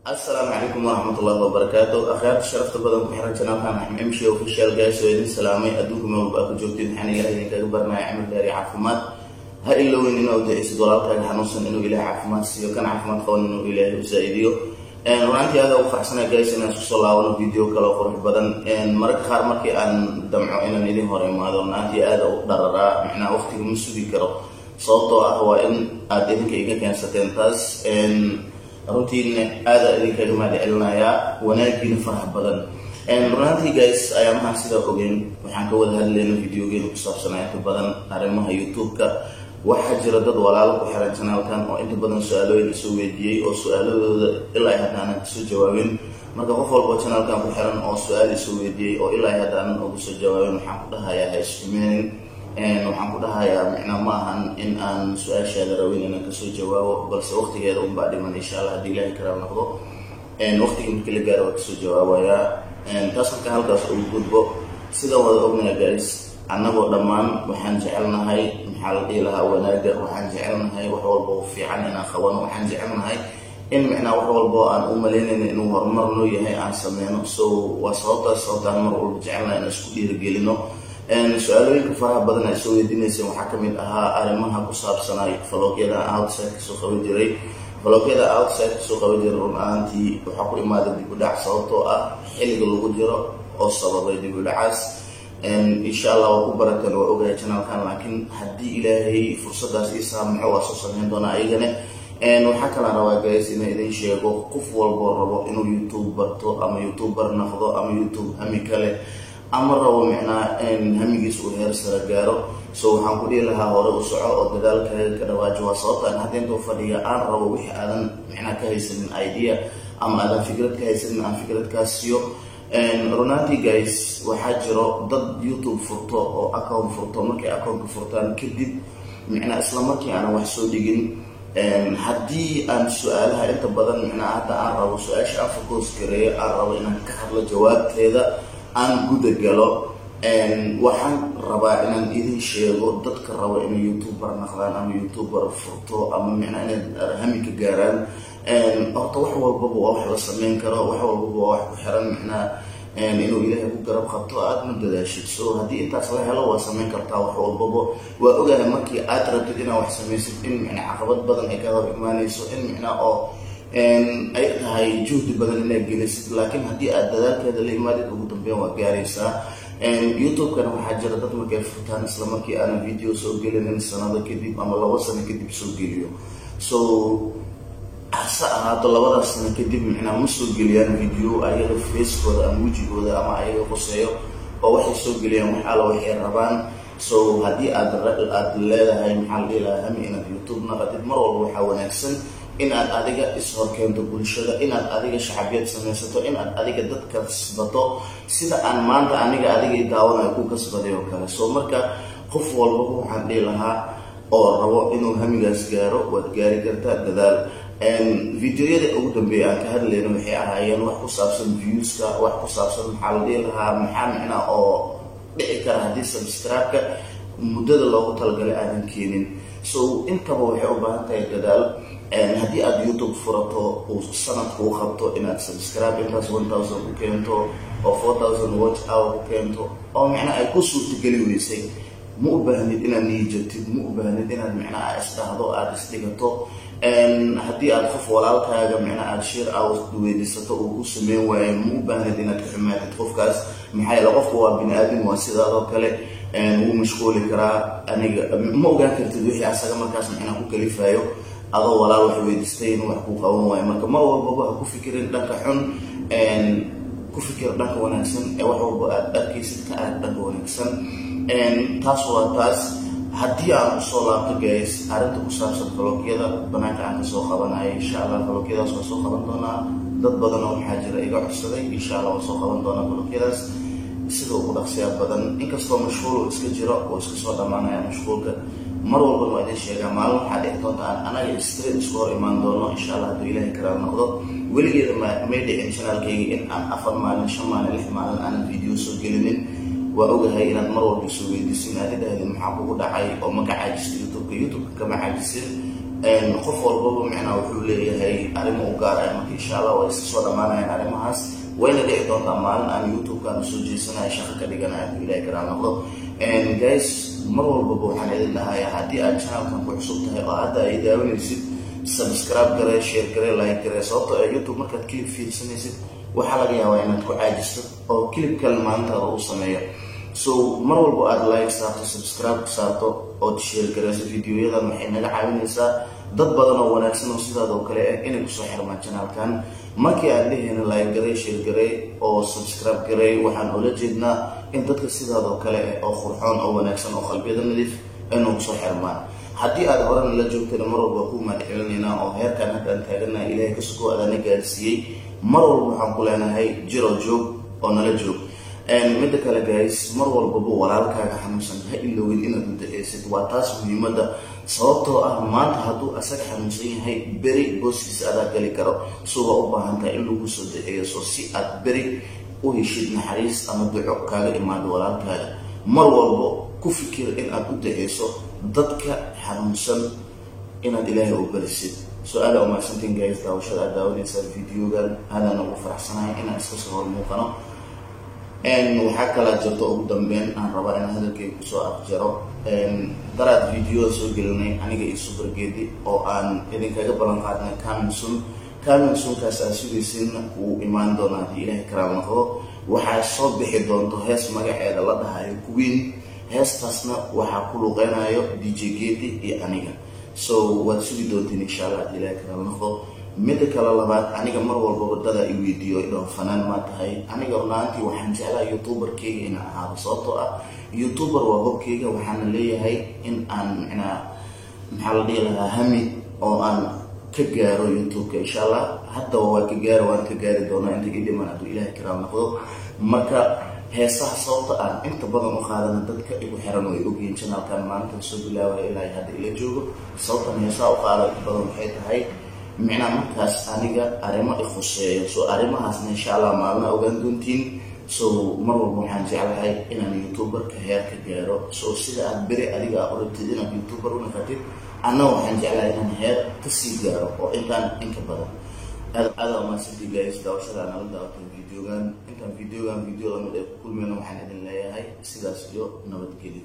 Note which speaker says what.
Speaker 1: Asalaamu calaykum waraxmatullahi wabarakaatu. Akhyaarta sharafta badan ku xiran channelkan Axmed MSH Official, guys, oo idin salaamay. Adduunka meel walba aad ku joogtiin, waxaan Ilahay idinkaga barnaya cimri dheer iyo caafimaad. Ha ilowin inuu duceysid walaalkaaga xanuunsan inuu Ilahay caafimaad siiyo, kan caafimaad qaban inuu Ilaahay u zaa-idiyo. Runaantii aada ugu faraxsanaa, guys, inaan isku soo laabano video kale oo qurux badan. Mararka qaar markii aan damco inaan idin hor imaado, runaantii aada u dhararaa, macnaa waqtiga ma sugi karo, sababtoo ah waa in aad idinka iga keensateen taas. Runtiina aada idinkaga mahad celinayaa wanaagiina farax badan. Runaantii, guys, ayaamaha sidaa ogeen waxaan ka wada hadlayna videogeena ku saabsanaa inta badan arrimaha YouTube-ka. Waxaa jira dad walaalo ku xiran channelkan oo inta badan su-aalooyin isoo weydiiyey oo su-aaladooda ilaa ay hadda aanan kasoo jawaabin. Marka qof walba channelkan ku xiran oo su-aal isoo weydiiyey oo ilaa ay hadda aanan ugu soo jawaabin, waxaan ku dhahayaa ha isxumeenin. Waxaan ku dhahayaa, micnaa ma ahan in aan su-aashaada rabin inaan kasoo jawaabo, balse waqtigeeda unbaa dhiman. Insha Allah, haddii Ilahay karaal noqdo, waqtiga markii la gaaro waa kasoo jawaabayaa taas. Marka halkaas ugu gudbo, sidaan wada ognaha, guys, annagoo dhammaan waxaan jecelnahay, maxaa la dhihi lahaa, wanaaga. Waxaan jecelnahay wax walba oo fiican inaan qabano. Waxaan jecelnahay in micnaa wax walbo aan u malaynayno inuu horumar noo yahay aan sameyno. So waa sababtaas sababtaan mar walba jecelnahay inaan isku dhiirigelino. Su-aalooyinka faraha badan ay soo weydiinayseen waxaa kamid ahaa arrimaha ku saabsanay vlogyada outside kasoo qaban jiray. Vlogyada outside kasoo qaban jiray, run ahaantii waxaa ku imaaday dib u dhac, sababtoo ah xilliga lagu jiro oo sababay dib u dhacaas. Insha Allah waa ku barateen, waa ogahay channelkan, laakiin haddii Ilaahay fursadaas ii saamaxo waa soo sameyn doonaa ayagane. Waxaa kalaan rabaa, guys, inaan idin sheego: qof walboo rabo inuu YouTube barto ama YouTuber noqdo ama YouTube hami kale ama rabo micnaa hamigiis uu heer sare gaaro, so waxaan ku dhihi lahaa hore u soco oo dadaalkaaga ka dhawaajo. Waa sababta aan hadda intoo fadhiya aan rabo wixii aadan micnaa ka haysanin idea ama aadan fikrad ka haysanin aan fikrad kaa siiyo. Runaantii, guys, waxaa jiro dad YouTube furto oo account furto. Markay accountka furtaan kadib, micnaa isla markii aanan wax soo dhigin. Haddii aan su-aalaha inta badan, micnaa hadda aan rabo su-aasha aan focus gareeyo, aan rabo inaan ka hadlo jawaabteeda, aan guda galo, waxaan rabaa inaan idin sheego dadka rabo inay YouTuber naqdaan ama YouTuber furto ama micnaa inay hami ka gaaraan. Horta wax walbaba waa wax la sameyn karo, wax walbaba waa wax ku xiran micnaa inuu Ilaahay ku garab qabto, aada ma dadaashid. So haddii intaas la helo, waa sameyn kartaa wax walbaba. Waa ogahay markii aad rabtid inaad wax samaysid in micnaa caqabad badan ay ka hor imaanayso, in micnaa oo ay tahay juhdi badan inaad gelisid, laakiin haddii aad dadaalkeeda la imaadid, ugu dambeyn waa gaaraysaa. YouTube-kana waxaa jira dad markay furtaan isla markii aanan video soo gelinin, sanado kadib ama 2 sano kadib soo geliyo. So hase ahaato, labadaas sano kadib micnaa ma soo geliyaan video ayaga facekooda ama wejigooda ama ayaga qoseeyo, oo waxay soo geliyaan wax alla waxay rabaan. So haddii aad leedahay, maxaa la dhihi lahaa, hami inaad YouTube naqatid, mar walba waxaa wanaagsan in aad adiga is-horkeento bulshada, inaad adiga shacbiyad samaysato, inaad adiga dad kasbato, sida aan maanta aniga adiga daawanayo ku kasbaday oo kale. So marka qof walbaba waxaan dhihi lahaa oo rabo inuu hamigaas gaaro, waad gaari kartaa, dadaal. Videoyada ugu dambeeya aan ka hadlayno waxay ahaayeen wax ku saabsan viewska, wax ku saabsan, maxaa la dhihi lahaa, maxaa micnaa oo dhici kara haddii subscribe-ka muddada loogu talagalay aadan keenin. So intaba waxay u baahan tahay dadaal. Haddii aada YouTube furato uu sanad kuu qabto inaad subscribe intaas 1000 ku keento oo 4000 watch hour ku keento oo micnaa ay ku suurtageli weysay, ma u baahnid inaad niyijabtid, ma u baahnid inaad micnaa isdhahdo aada isdhigato. Haddii aad qof walaalkaaga micnaa aada share out weydiisato uu ku sameyn waayo, ma u baahnid inaad ka xumaatid qofkaas. Maxaa yeele, qofka waa bini aadam, waa sidaadoo kale, wuu mashquuli karaa. Aniga ma ogaan kartid wixii asaga markaas micnaa ku kalifayo adoo walaal wax weydiistay inuu wax kuu qaban waayo. Marka mar walbaba ha ku fikirin dhanka xun, ku fikir dhanka wanaagsan ee wax walba aad arkaysid ka arag dhanka wanaagsan. Taas waa taas. Haddii aan usoo laabto, guys, arrinta ku saabsan vlogyada banaanka aan kasoo qabanayo, insha Allah vlogyadaas waa soo qaban doonaa. Dad badanoo waxaa jira iga codsaday. Insha Allah waa soo qaban doonaa vlogyadaas sida ugu dhaqsiya badan, inkastoo mashquul uu iska jiro oo iska soo dhamaanaya mashquulka. Mar walbana waa idin sheegaa, maalin waxaa dhici doonta aan anaga straight isku hor imaan doono, insha Allah, hadduu Ilaahay karaal noqdo. Weligeeda may dhicin channelkayga in aan 4 maalin, 5 maalin, 6 maalin aanan video soo gelinin. Waa ogahay inaad mar walba soo weydiisin, aad idhahdin maxaa kugu dhacay oo ma ka caajistay YouTube-ka. YouTube-ka kama caajisin. Qof walbaba micnaa wuxuu leeyahay arrimo u gaar ah. Marka insha Allah way iska soo dhammaanayaan arrimahaas, wayna dhici doontaa maalin aan YouTube-kan usoo jeesanayo, shaqo ka dhiganayo, hadduu Ilahay karaa noqdo. Guys, mar walbaba waxaan idin dhahayaa, haddii aad channelkan ku cusub tahay oo hadda ay daawanaysid, subscribe garee, share garee, like garee, sababtoo ee YouTube markaad clip fiirsanaysid waxaa laga yaabaa inaad ku caajisto oo clip kale maalintaada uu sameeyo. So mar walbo aad like saarto, subscribe saarto, ood share gareyso videoyadan, waxay naga caawinaysaa dad badan oo wanaagsan oo sidaad oo kale ah inay kusoo xirmaan channelkan. Markii aan dhehayna like garey, share garey oo subscribe garey, waxaan ula jeednaa in dadka sidaad oo kale ah oo qurxoon oo wanaagsan oo qalbiyada nadiif ay noogu soo xirmaan. Haddii aad horena la joogtana, mar walba ku mahad celinaynaa oo heerkan hadda aan taaganahay Ilaahay ka sugoo adaana gaarsiiyey. Mar walba waxaan ku leenahay jiro, joog oo nala joog. Midda kale guys, mar walbaba walaalkaaga xanuunsan ha ilowin inaad u duceysid. Waa taas muhiimadda, sababtoo ah maanta hadduu asaga xanuunsan yahay, beri booskiisa adaa geli karo. So waa u baahan tahay in lagu soo duceeyo. So si aad beri u heshid naxariis ama duco kaaga imaado walaalkaaga, mar walbo ku fikir in aad u duceyso dadka xanuunsan, inaad Ilaahay u barisid. So aada umahadsantiin guys daawashada aad daawanaysaan videogan. Aadaan ugu faraxsanahay inaan iska soo hor muuqano. Waxaa kalaa jirto, ugu dambeyn aan rabaa inaan hadalkayga kusoo afjaro, daraad videoda soo gelinay aniga iyo Supergedi oo aan idinkaga ballan qaadnay coming soon. Coming soonkaas aad sugaysin wuu imaan doonaa haddii Ilaahay karaam noqdo. Waxaa soo bixi doonto hees magaceeda la dhahayo Queen. Heestaasna waxaa ku luqeynayo DJ Gedi iyo aniga. So waad sugi doontiin insha Allah haddii Ilaahay karaam noqdo. Midda kale labaad, aniga mar walbaba dada i weydiiyo, idhaho, "Fanaan maa tahay?" Aniga runaantii waxaan jeclaa youtuberkeyga inaan ahaado, sababtoo ah youtuber waa hobkeyga. Waxaana leeyahay in aan micnaa, maxaa la dhihi lahaa, hami oo aan ka gaaro YouTube-ka insha Allah. Haddaba waa ka gaaro, waan ka gaari doonaa inta ii dhiman hadduu Ilahay karaam noqdo. Marka heesaha sababta aan inta badan u qaadana, dadka igu xiran way ogyihiin, channelkan maalintan soo bilaabaya ilaa hadda ila joogo, sababtan heesaha u qaada inta badan waxay tahay micnaa markaas aniga arrimo i khuseeyo. So arrimahaasna insha Allah maalina ogaan doontiin. So mar walba waxaan jeclahay inaan youtuberka heer ka gaaro. So sida aad beri adiga aa u rabtid inaad youtuber u naqatid, anna waxaan jeclahay inaan heer kasii gaaro oo intaan inka badan. Aad aada umahadsantii guys daawashada nala daawatay videogan. Intaan videogan video lamid ay ku kulmeyno, waxaan idin leeyahay sidaas iyo nabadgelyo.